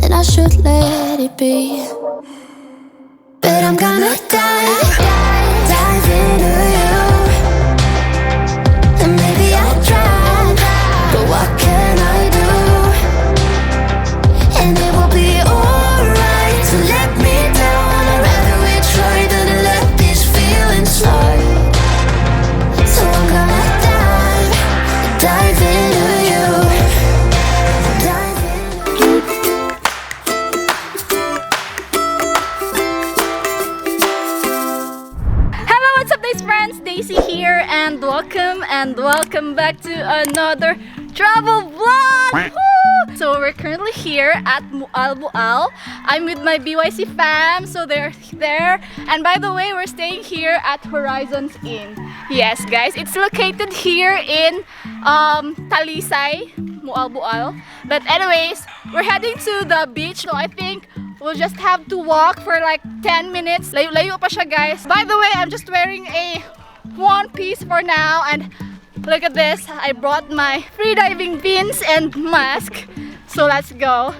And I should let it be. But I'm gonna dive, dive into you. And maybe I'll drown, but what can I do? And it will be alright to let me down. I'd rather we try than to let this feeling slide. So I'm gonna dive, dive into you. Dive in. Hello, what's up, guys, friends? Daisy here, and welcome back to another travel vlog! Woo! So we're currently here at Moalboal. I'm with my BYC fam, so they're there. And by the way, we're staying here at Horizons Inn. Yes, guys, it's located here in Talisay, Moalboal. But anyways, we're heading to the beach. So I think we'll just have to walk for like 10 minutes. Layo-layo pa siya, guys. By the way, I'm just wearing a one piece for now, and look at this. I brought my free diving fins and mask. So let's go.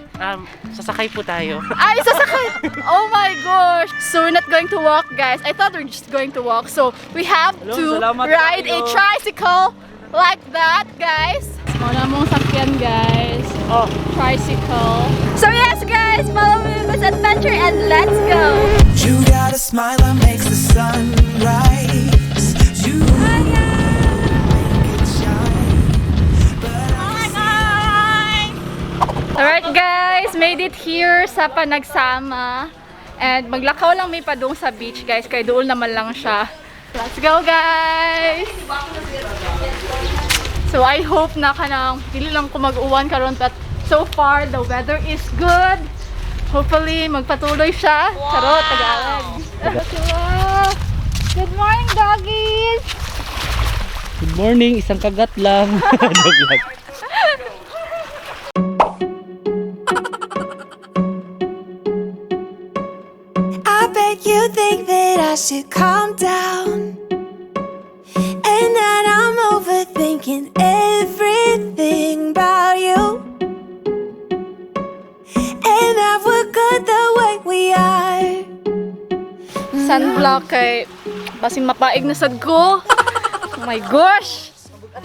Sasakay po tayo. Ay, sasakay! Oh my gosh! So we're not going to walk, guys. I thought we're just going to walk. So we have Hello, to salamat ride a kayo. Tricycle like that, guys. Mao na among sakyan, guys. Oh. Tricycle. So yes, guys, follow me in this adventure and let's go! You got a smile that makes the sun rise. You make it shine. But I Alright guys, made it here sa Panagsama. And maglakaw lang mi padung sa beach, guys, kay duol naman lang siya. Let's go, guys! So I hope na kanang dili lang ko mag-uwan karon, but so far the weather is good. Hopefully magpatuloy siya. Charot, Tagalog. Wow. Good morning, doggies! Good morning, isang kagat lang. Joke lang. I bet you think that I should calm down and that I'm overthinking everything about you and that we're good the way we are. Sunblock kay basin mapaig na sad ko. Oh my gosh!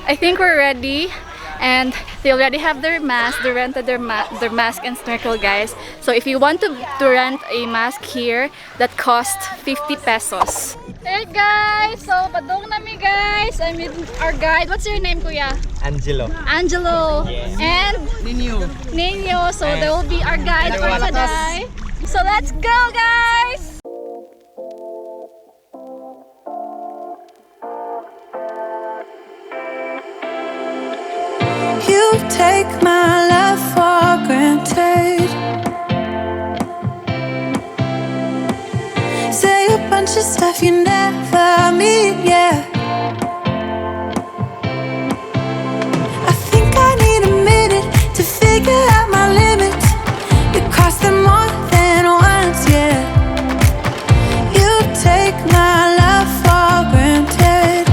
I think we're ready. And they already have their mask. They rented their mask and snorkel, guys. So if you want to rent a mask here, that costs 50 pesos. Hey guys! So padung na mi, guys. I'm with our guide. What's your name, kuya? Angelo. Angelo. And Ninyo. Nino. So they will be our guide for today. So let's go, guys! You take my love for granted. Say a bunch of stuff you never mean, yeah. I think I need a minute to figure out my limits. You cross them more than once, yeah. You take my love for granted.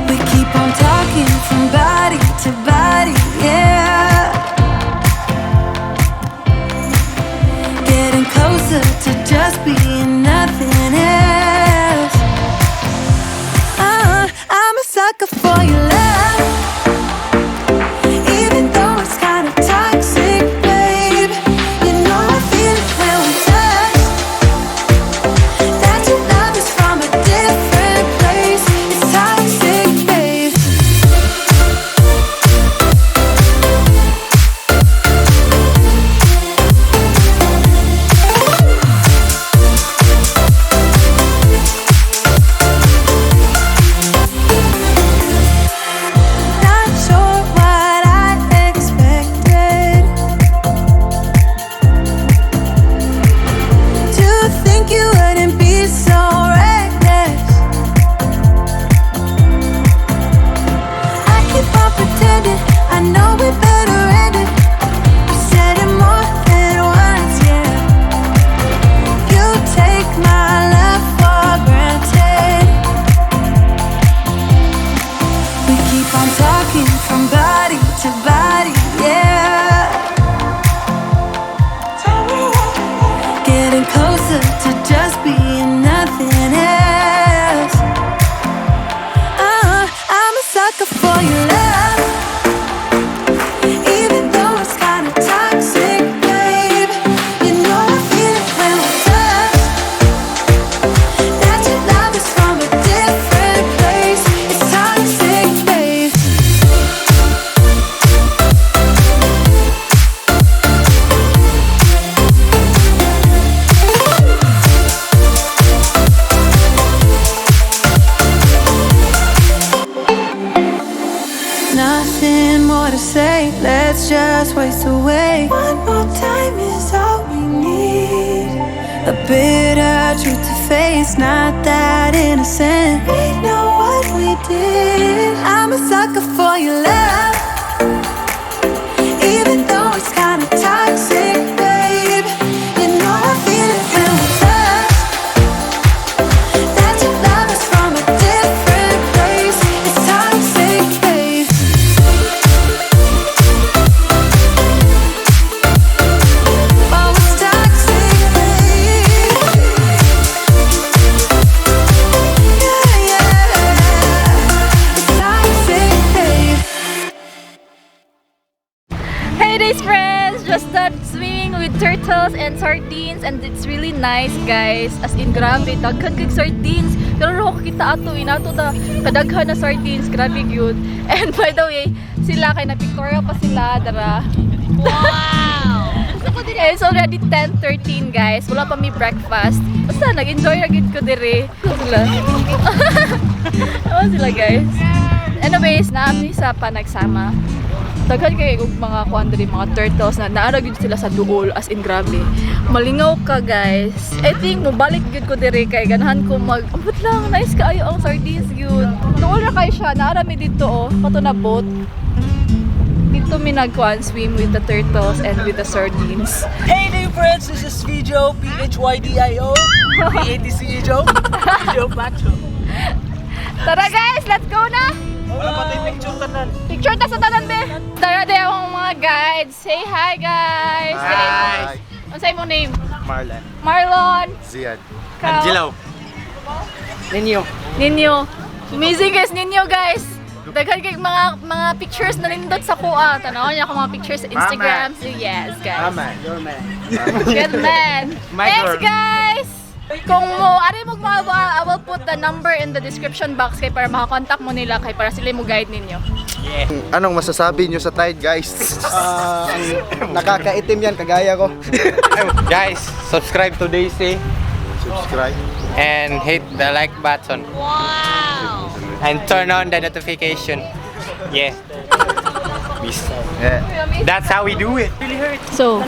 We keep on talking from body to body, yeah. Getting closer to just being nothing else. to say. Let's just waste away. One more time is all we need. A bitter truth to face, not that innocent. We know what we did. I'm a sucker for your love. Even though it's kinda toxic, babe. You know I feel it when we touch. That your love is from a different place. It's toxic, babe. Oh, it's toxic, babe. Yeah. It's toxic, babe. Hey days, friends! Just done swimming with turtles and sardines and it's really nice, guys. As in, grabe, daghan kay sardines. Pero ro ko kita ato, inato ta kadaghan na sardines, grabe gyud. And by the way, sila kay na pictorial pa sila dara. Wow! It's already 10:13, guys. Wala pa mi breakfast. Basta nag-enjoy ra gyud ko dire. Sila. Oh, sila, guys. Anyways, naa mi sa Panagsama. Daghan kay og mga kuan diri, mga turtles na naa ra gyud sila sa duol, as in grabe. Malingaw ka, guys. I think mobalik gyud ko diri kay ganahan ko mag ambot lang, nice kaayo ang sardines gyud. Duol ra kay siya, naa ra mi dito oh, kato na boat. Dito mi nagkuan swim with the turtles and with the sardines. Hey new friends, this is Vijo, P-H-Y-D-I-O, P-A-T-C-H-O, Vijo Pacho. Tara guys, let's go na! Wala pa tayong picture tanan. Picture ta sa tanan be. Tara de akong mga guides. Say hi, guys. Hi. Unsay mo name? Marlon. Marlon. Ziad. Ikaw? Angelo. Ninyo. Ninyo. Amazing guys, ninyo guys. Daghan kay mga pictures na nindot sa kuha. Tanaw niya ako mga pictures sa Instagram. So yes, guys. Your man. Good man. My Thanks girl. guys. Kung mo ari mo mga, I will put the number in the description box kay para makakontak mo nila kay para sila mo guide ninyo. Anong masasabi nyo sa tide, guys? Ah, ang nakakaitim yan, kagaya ko. Guys, subscribe to Daisy Subscribe. And hit the like button. Wow! And turn on the notification. Yeah. Peace. Yeah. That's how we do it. So,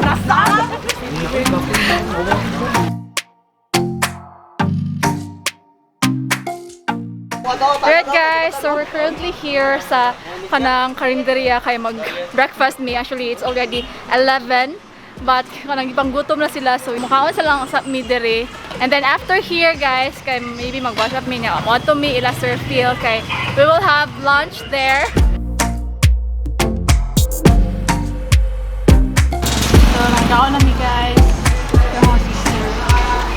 alright guys, so we're currently here sa kanang karinderya kay mag-breakfast mi. Actually, it's already 11. But kanang ipanggutom na sila, so mukaon sa lang sa mi diri. And then after here guys, kay maybe mag-wash up mi niya. Mo mi ila Sir Phil kay we will have lunch there. So, nagkaon na mi, guys. Yung mga sister.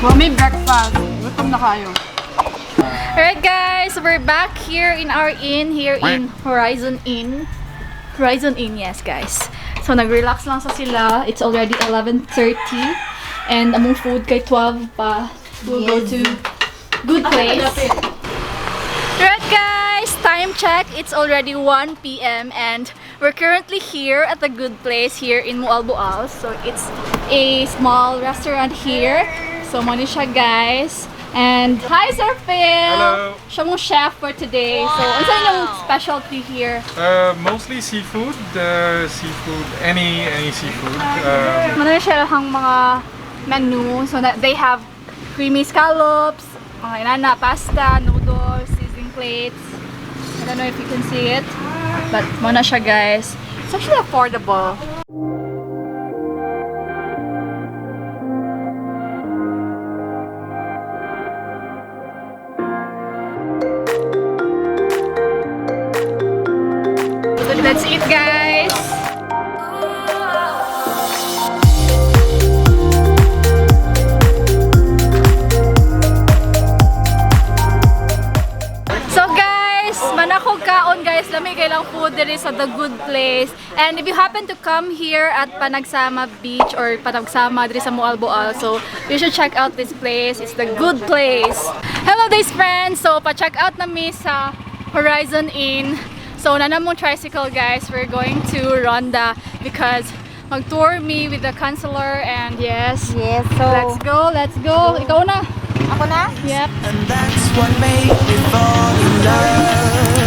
Well, may breakfast. Gutom na kayo. Alright guys, we're back here in our inn, here in Horizon Inn. Horizon Inn, yes guys. So nag-relax lang sa sila. It's already 11:30 and among food kay 12 pa. We'll go to good place. Alright guys, time check. It's already 1 p.m. and we're currently here at the good place here in Moalboal. So it's a small restaurant here. So mao ni siya, guys. And hi, Sir Phil! Hello. Siya mong chef for today. So unsa inyong specialty here? Mostly seafood, any seafood. Mao na siya ang mga menu. So that they have creamy scallops, mga inana, pasta, noodles, seasoning plates. I don't know if you can see it. But mao na siya, guys. It's actually affordable. Let's eat, guys! So guys, manakog kaon guys, lami kay lang food diri sa The Good Place. And if you happen to come here at Panagsama Beach or Panagsama diri sa Moalboal, so you should check out this place. It's The Good Place. Hello days friends! So pa-check out na mi sa Horizon Inn. So naa na mong tricycle guys, we're going to Ronda because mag-tour me with the counselor and yes. Yes, so... Let's go, let's go. Ikaw na. Ako na? Yep. And that's what made me fall in love.